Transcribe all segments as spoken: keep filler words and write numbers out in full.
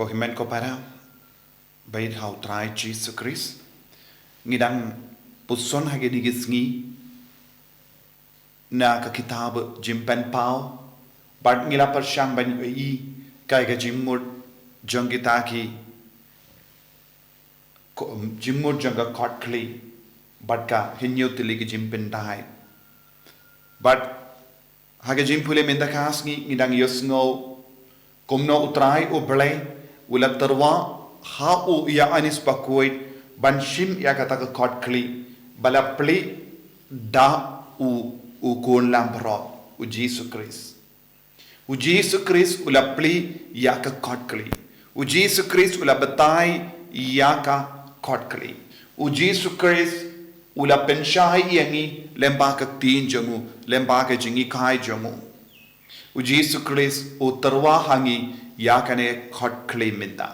Ko hynmen ko para, bad ha u Trai Jisu Khrist, ngi dang puson ha kine ki sngi na ka kitab Jingpynpaw, bad ngi la pyrshang ban ïohi ïa ka jingmut jong kita ki, ko-, jingmut jong ka kotkhlieh, bad ka hynñiew tylli ki jingpyndait. Bad ha ka jingpule mynta ka sngi ngi dang ïohsngew kumno u Trai U Blei u la tyrwa ha u ïa Ïoannis Bakhuid ban shim ïa kata ka kotkhlieh ba la plie da u, u khun lam baroh, u Jisu Khrist. U Jisu Khrist u la plie ïa ka kotkhlieh. U Jisu Khrist u la batai ïa ka kotkhlieh. U Jisu Khrist u la pynshai ïa ngi lyngba ka ktien jong u, lyngba ka jinghikai jong u. U Jisu Khrist u tyrwa ha ngi ïa kane ka kotkhlieh mynta.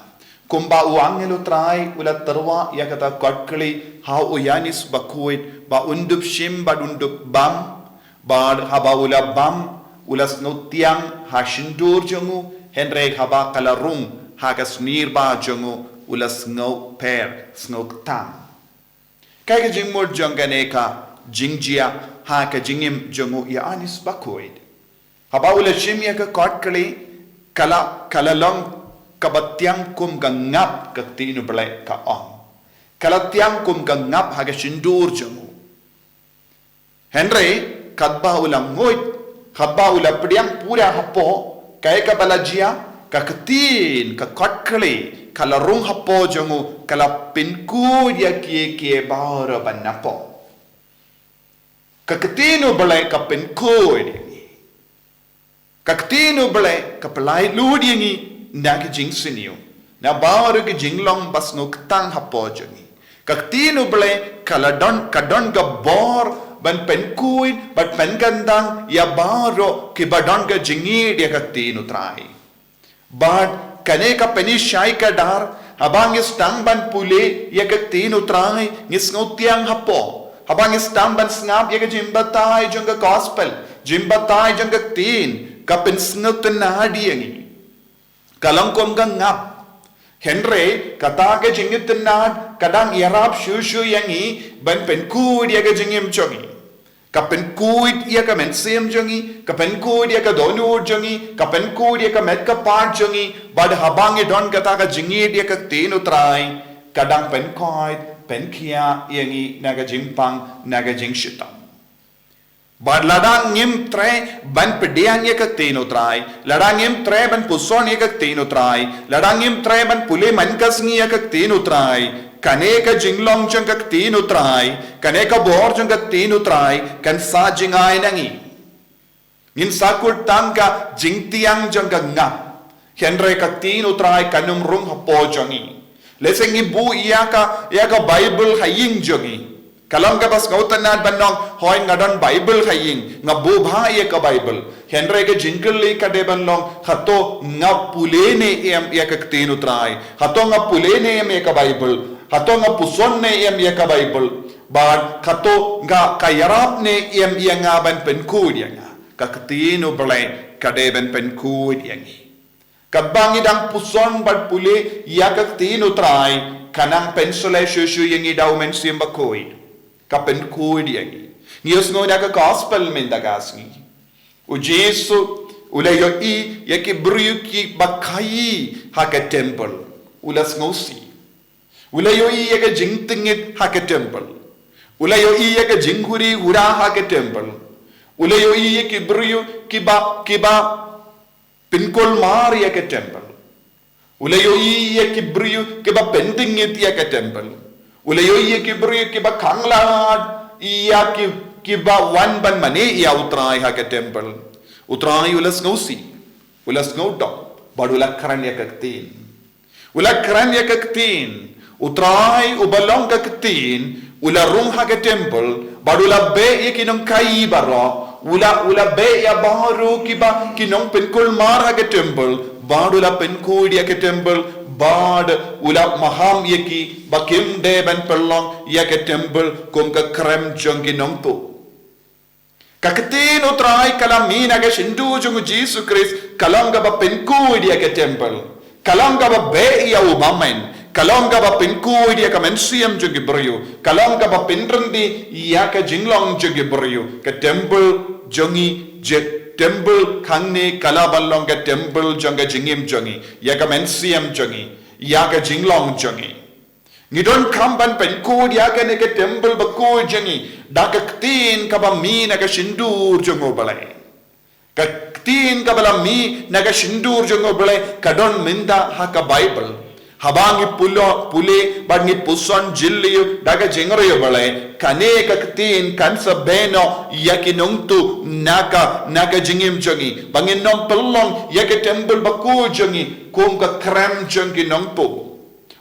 Kumba u angel u Trai u la tyrwa ïa kata ka kotkhlieh ha u Ïoannis Bakhuid ba un dup shim bad un dup bam, bad haba u la bam u la sngewtiang ha shyntur jong u, hynrei haba ka la rung ha ka snier ba jong u u la sngewpher, sngewktang. Kaei ka jingmut jong kane ka jingjia ha ka jingim jong u Ïoannis Bakhuid? Haba u la shim ïa ka kotkhlieh, ka la, ka la long kaba tiang kum ka ngap, ka ktien U Blei ka ong. Ka la tiang kum ka ngap ha ka shyntur jong u. Hynrei katba u la nguid, katba u la pdiang pura hapoh, kaei kaba la jia? Ka ktien, ka kotkhlieh ka la rung hapoh jong u, ka la pynkhuid ïa kiei kiei baroh ba napoh. Ka ktien U Blei ka pynkhuid ïa ngi. Ka ktien U Blei ka pyllait lut ïa ngi na ka jingsniew, na baroh ka jinglong ba sngewktang hapoh jong ngi. Ka ktien U Blei ka la don, ka don ka bor ban pynkhuid, ban pynkyndang ïa baroh kiba don ka jingïeit ïa ka ktien U Trai. Bad kane ka pynshai kdar, haba ngi sdang ban pule ïa ka ktien U Trai, ngi sngewtiang hapoh. Haba ngi sdang ban sngap ïa ka jingbatai jong ka gospel, jingbatai jong ka ktien, ka pynsngewtynnad ïa ngi. Ka long kum ka ngap. Hynrei kata ka jingitynnad ka dang ïarap shuh shuh ïa ngi ban pynkhuid ïa ka jingim jong ngi. Ka pynkhuid ïa ka mynsiem jong ngi, ka pynkhuid ïa ka dohnud jong ngi, ka pynkhuid ïa ka met ka phad jong ngi, bad haba ngi don kata ka jingïeit ïa ka ktien U Trai, ka dang pynkhuid, pynkhiah ïa ngi na ka jingpang, na ka jingshitom. Bad lada ngim treh ban pdiang ïa ka ktien U Trai, lada ngim treh ban puson ïa ka ktien U Trai, lada ngim treh ban pule man ka sngi ïa ka ktien U Trai, kane ka jinglong jong ka ktien U Trai, kane ka bor jong ka ktien U Trai kan sa jngai na ngi. Ngin sa kut tang ka jingtiang jong ka ngap. Hynrei ka ktien U Trai kan ym rung hapoh jong ngi. Lehse ngi buh ïa ka, ïa ka Baibl ha ïing jong ngi. Ka long kaba sngewtynnad ban ong, hooid nga don Baibl ha ïing, nga buh bha ïa ka Baibl. Hynrei ka jingkylli ka dei ban long, hato nga pule ne em ïa ka ktien U Trai? Hato nga pule ne em ïa ka Baibl? Hato nga puson ne em ïa ka Baibl? Bad hato nga, ka ïarap ne em ïa nga ban pynkhuid ïa nga? Ka ktien U Blei ka dei ban pynkhuid ïa ngi. Katba ngi dang puson bad pule ïa ka ktien U Trai, ka nang pynshlei shuh shuh ïa ngi da U Mynsiem Bakhuid. Ka pynkhuid ïa ngi. Ngi ïohsngew na ka gospel mynta ka sngi, U Jisu u la ïohi ïa ki briew kiba khaii ha ka temple. U la sngewsih. U la ïohi ïa ka jingtyngit ha ka temple. U la ïohi ïa ka jinghuri hura ha ka temple. U la ïohi ïa ki briew kiba, kiba pynkulmar ïa ka temple. U la ïohi ïa ki briew kiba pyntyngit ïa ka temple. U la ïohi ïa ki briew kiba khanglad ïa ki, kiba wan ban mane ïa U Trai ha ka temple. U Trai u la sngewsih. U la sngewdom. Bad u la kren ïa ka ktien. U la kren ïa ka ktien. U Trai uba long ka ktien u la rung ha ka temple, bad u la beh ïa ki nongkhaii baroh, u la, u la beh ïa baroh kiba ki nongpynkulmar ha ka temple, bad u la pynkhuid ïa ka temple, bad u la maham ïa ki ba kim dei ban pynlong ïa ka temple kum ka krem jong ki nongtuh. Ka ktien U Trai ka la mih na ka shyntur jong U Jisu Khrist, ka long kaba pynkhuid ïa ka temple. Ka long kaba beh ïa u bymman, ka long kaba pynkhuid ïa ka mynsiem jong ki briew, ka long kaba pynryndih ïa ka jinglong jong ki briew. Ka temple jong ngi, je temple hangne ka lah ban long ka temple jong ka jingim jong ngi, ïa ka mynsiem jong ngi, ïa ka jinglong jong ngi. Ngi donkam ban pynkhuid ïa kane ka temple bakhuid jong ngi da ka ktien kaba mih na ka shyntur jong U Blei. Ka ktien kaba la mih na ka shyntur jong U Blei ka don mynta ha ka Baibl. Haba ngi pule, pule bad ngi puson jylliew da ka jingriewblei, kane ka ktien kan sa beh noh ïa ki nongtuh na ka, na ka jingim jong ngi. Ba ngin ym pynlong ïa ka temple bakhuid jong ngi kum ka krem jong ki nongtuh.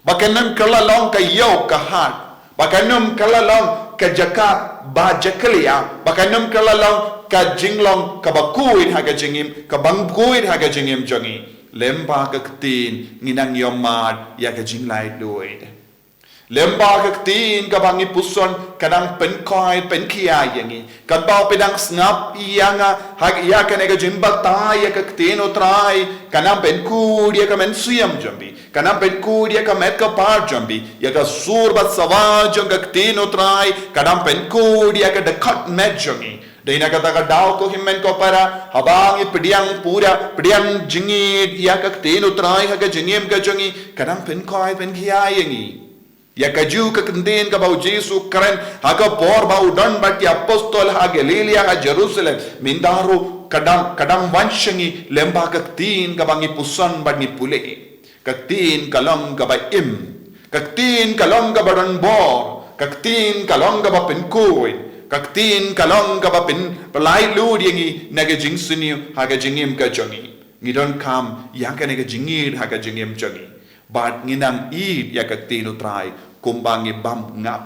Ba kan ym kylla long ka ïew ka hat. Ba kan ym kylla long ka jaka ba jakhlia. Ba kan ym kylla long ka jinglong kaba khuid ha ka jingim, kaba khuid ha ka jingim jong ngi. Lem bad ka ktien ngi nang ïohmad ïa ka jinglaitluid. Lem bad ka ktien kaba ngi puson ka nang pynkhuid pynkhia ïa ngi. Katba phi dang sngap ïa nga ha ïa kane ka jingbatai ïa ka ktien U Trai, ka nang pynkhuid ïa ka mynsiem jong phi, ka nang pynkhuid ïa ka met ka phad jong phi, ïa ka sur bad sawa jong ka ktien U Trai, ka nang pynkhuid ïa ka dkhot met jong ngi. Dei na kata ka daw ko hynmen ko para, haba ngi pdiang pura, pdiang jingïeid ïa ka ktien U Trai ha ka jingim ka jong ngi, ka nang pynkhuid pynkhia ïa ngi. Ïa kajuh ka ktien kaba U Jisu u kren ha ka por ba u don bad ki apostol ha Galilaia ha Jerusalem. Mynta ruh ka dang, ka dang wan sha ngi lem bad ka ktien kaba ngi puson bad ngi pule. Ka ktien ka long kaba im. Ka ktien ka long kaba don bor. Ka ktien ka long kaba pynkhuid. Ka ktien ka long kaba pynlaitluid ïa ngi na ka jingsniew ha ka jingim ka jong ngi. Ngi donkam ïa kane ka jingïeid ha ka jingim jong ngi. Bad ngi nang ïeid ïa ka ktien U Trai kumba ngi bam ngap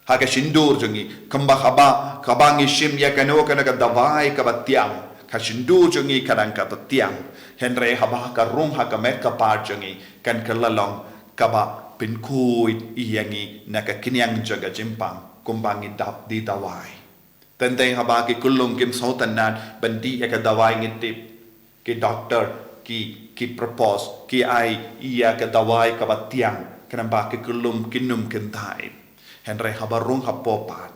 ha ka shyntur jong ngi, kumba haba, haba ngi shim ïa kano kano ka dawai kaba tiang, ka shyntur jong ngi ka dang kaba tiang. Hynrei haba ka rung ha ka met ka phad jong ngi, kan kylla long kaba pynkhuid ïa ngi na ka khñiang jong ka jingpang kumba ngi dap die dawai. Teng teng haba ki khyllung kim sngewtynnat ban dih ïa ka dawai, ngi tip ki doktor, ki, ki propose, ki ai ïa ka dawai kaba tiang, khnang ba ki khyllung kin ym kyntait. Hynrei haba rung hapoh pat,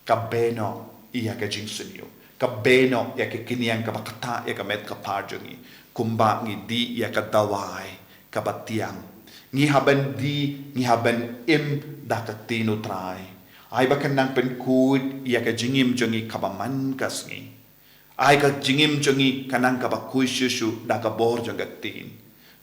ka beh noh ïa ka jingsniew, ka beh noh ïa ka khñiang kaba ktah ïa ka met ka phad jong ngi, kumba ngi dih ïa ka dawai kaba tiang. Ngi hap ban dih, ngi hap ban im da ka ktien U Trai. Ai ba kan nang pynkhuid ïa ka jingim jong ngi kaba man ka sngi. Ai ka jingim jong ngi kan nang kaba khuid shuh shuh da ka bor jong ka ktien.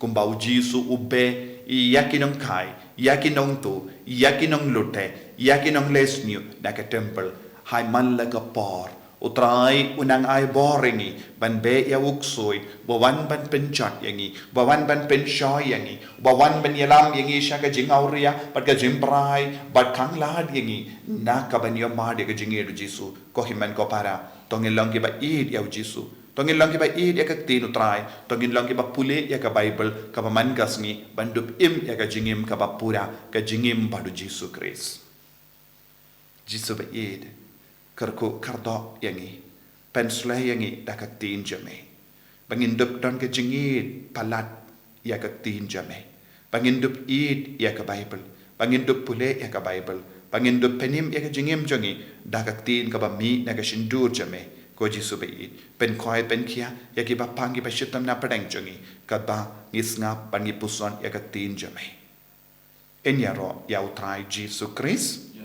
Kumba U Jisu u beh ïa ki nongkhie, ïa ki nongtuh, ïa ki nonglute, ïa ki nongleh sniew na ka temple. Hynmen la ka por, U Trai u nang ai bor ïa ngi ban beh ïa u ksuid, ba wan ban pynjot ïa ngi, ba wan ban pynshoi ïa ngi, ba wan ban ïalam ïa ngi sha ka jingawria bad ka jingpyrshah, bad khanglad ïa ngi na ka ban ïohmad ïa ka jingïeid U Jisu. Ko hynmen ko para, to ngin long kiba ïeid ïa U Jisu. To ngin long kiba ïeid ïa ka ktien U Trai. To ngin long kiba pule ïa ka Baibl kaba man ka sngi, ban dup im ïa ka jingim kaba pura, ka jingim bad U Jisu Khrist. Jisu ba ïeid, kyrkhu kyrdoh ïa ngi, pynshlur ïa ngi da ka ktien jong me. Ba ngin dup don ka jingïeid palat ïa ka ktien jong me. Ba ngin dup ïeid ïa ka Baibl. Ba ngin dup pule ïa ka Baibl. Ba ngin dup pynim ïa ka jingim jong ngi da ka ktien kaba mih na ka shyntur jong me. Ko Jisu ba ïeid, pynkhuid pynkhia ïa kiba pang kiba shitom na pdeng jong ngi, katba ngi sngap bad ngi puson ïa ka ktien jong me. Ngin ïaroh ïa U Trai Jisu Khrist.